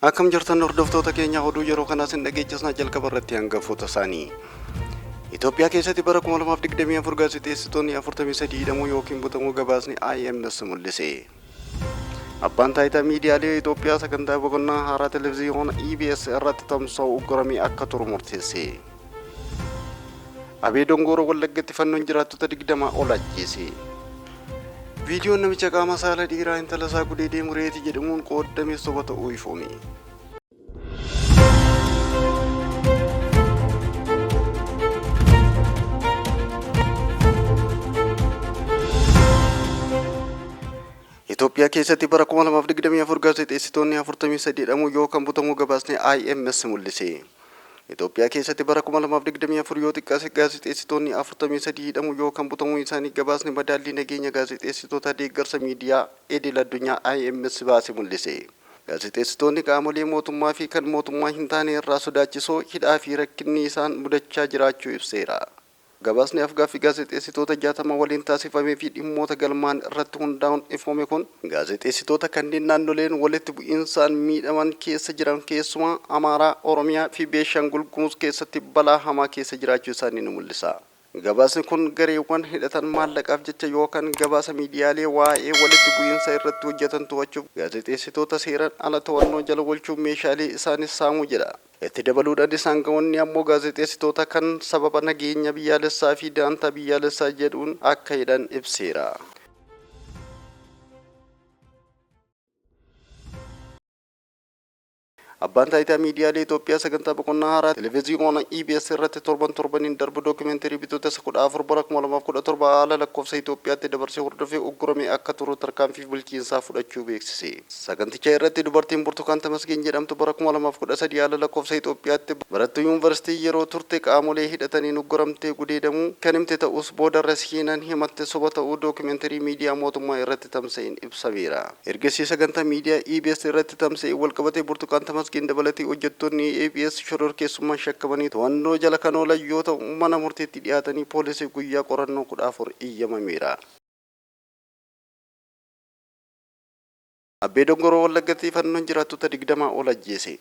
Akkam jirtan hordoftoota keenya oduu yeroo kanaa sin dhageechisna jalqaba irratti hangafoota isaanii. Itoophiyaa keessatti bara 2024 gaazexeessitoonni 43 hidhamuu yookiin butamuu gabaasni IMS mul'ise. Abbaan taayitaa miidiyaalee Itoophiyaa sagantaa boqonnaa haaraa televiziyoona EBS irratti tamsa'u ugguramee akka turu murteesse. Abee Dongooroo Wallaggatti fannoon jiraattota 20 ol ajjeese. Viidiyoon namicha qaama saala dhiiraa intala isaa gudeedee mureeti jedhamuun qooddame soba ta'uu ifoome. Itoophiyaa keessatti bara 2024 gaazexeessitoonni 43 hidhamuu yookaan butamuu gabaasni IMS mul'ise. Itoophiyaa keessatti bara 2024 yoo xiqqaate gaazexeessitoonni 43 hidhamuu yookaan butamuu isaanii gabaasni madaallii nageenya gaazexeessitoota deeggarsa miidiyaa idil addunyaa IMS baase mul'ise. Gaazexeessitoonni qaamolee mootummaa fi kan mootummaa hin taane irraa sodaachisoo, hidhaa fi rakkinni isaan mudachaa jiraachuu ibseera. Gabaasni af-gaaffii gaazexeessitoota 60 waliin taasifamee fi dhimmoota galmaa'an irratti hundaa'uun ifoome kun, gaazexeessitoota kanneen naannoleen walitti bu'iinsaan miidhaman keessa jiran keessumaa Amaaraa, Oromiyaa fi Beeshaangul Gumuz keessatti balaa hamaa keessa jiraachuu isaanii ni mul'isa. Gabaasni kun gareewwan hidhatan maallaqaaf jecha yookan gabaasa miidiyaalee waa'ee walitti bu'iinsa irratti hojjetan to'achuuf gaazexeessitoota seeran ala to'annoo jala olchuun meeshaalee isaanis saamu jedha. Itti dabaluudhanis aanga'oonni ammoo gaazexeessitoota kan sababa nageenya biyyaalessaa fi daantaa biyyaalessaa jedhuun akka hidhan ibseera. Abbaan Taayitaa Miidiyaalee Itoophiyaa sagantaa boqonnaa haaraa Televiziyoona EBS irratti torban torbaniin darbu dookimeentarii Bitootessa 14 bara 2017 haala lakkoofsa Itoophiyaatti dabarsee hordofee ugguramee akka turu tarkaanfii bulchiinsaa fudhachuu beeksise. Saganticha irratti dubartiin Burtukaan Tamasgeen jedhamtu bara 2013 haala lakkoofsa Itoophiyaatti barattuu yuunvarsiitii yeroo turte qaamolee hidhataniin ugguramtee gudeedamuu kan himte ta'us boodarra seenaan himatte soba ta'uu dookimeentarii miidiyaa mootummaa irratti tamsa'een ibsameera. Ergasii sagantaa miidiyaa EBS irratti tamsa'een walqabatee Burtukaan Tamasgeen dabalatee hojjettoonni EBS shororkeessummaan shakkamanii to'annoo jala kan oolan yoo ta'u, mana murtiitti dhiyaatanii poolisiif guyyaa qorannoo 14 iyyamameera. Abbee Dongoroo Wallaggatti fannoon jiraattota 20 ol ajjeese.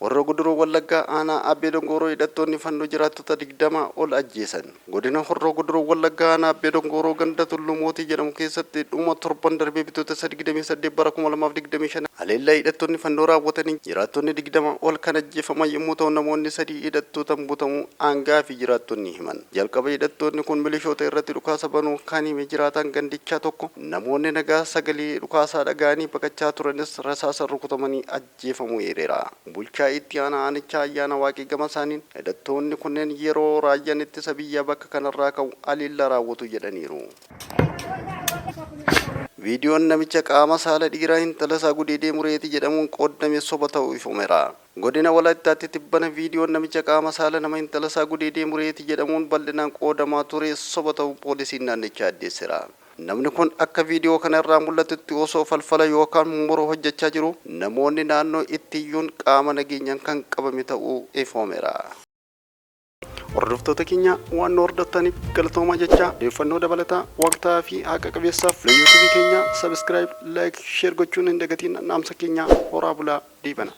Horroo Guduruu Wallaggaa aanaa Abbee Dongooroo hidhattoonni Fannoo jiraattota 20 ol ajjeesan. Godina Horroo Guduruu Wallaggaa aanaa Abbee Dongooroo ganda Tulluu Mootii jedhamu keessatti dhuma torban darbee Bitootessa 28 bara 2025 haleellaa hidhattoonni Fannoo raawwataniin jiraattonni 20 ol kan ajjeefaman yommuu ta'u namoonni 3 hidhattootaan butamuu aanga'aa fi jiraattonni himan. Jalqaba hidhattoonni kun milishoota irratti dhukaasa banuu kan hime jiraataan gandichaa tokko, Namoonni nagaa sagalee dhukaasaa dhaga'anii baqachaa turanis rasaasaan rukutamanii ajjeefamuu eereera. Bulchaa Itti Aanaa Aanichaa Ayyaana Waaqee gama isaaniin, hidhattoonni kunneen yeroo raayyaan ittisa biyyaa bakka kanarraa ka'u haleellaa raawwatu jedhaniiru. Viidiyoon namicha qaama saala dhiiraa intalasaa gudeedee mureeti jedhamuun qooddame soba ta'uu ifoomera. Godina Walaayittaatti tibbana viidiyoon namicha qaama saala nama intalasaa gudeedee mureeti jedhamuun bal'inaan qoodamaa ture soba ta'uu poolisiin naannichaa addeessera. Namni kun akka viidiyoo kana irraa mul'atutti osoo falfala yookaan muru hojjechaa jiruu namoonni naannoo itti iyyuun qaama nageenyaan kan qabame ta'uu ifoomera. Hordoftoota keenya waan nu hordoftaniif galatoomaa jechaa odeeffannoo dabalataa waqtaa'aa fi haqa qabeessaaf fuula YouTube keenya subscribe, like, share gochuun hin dagatiin dhaamsa keenya horaa bulaa deebana.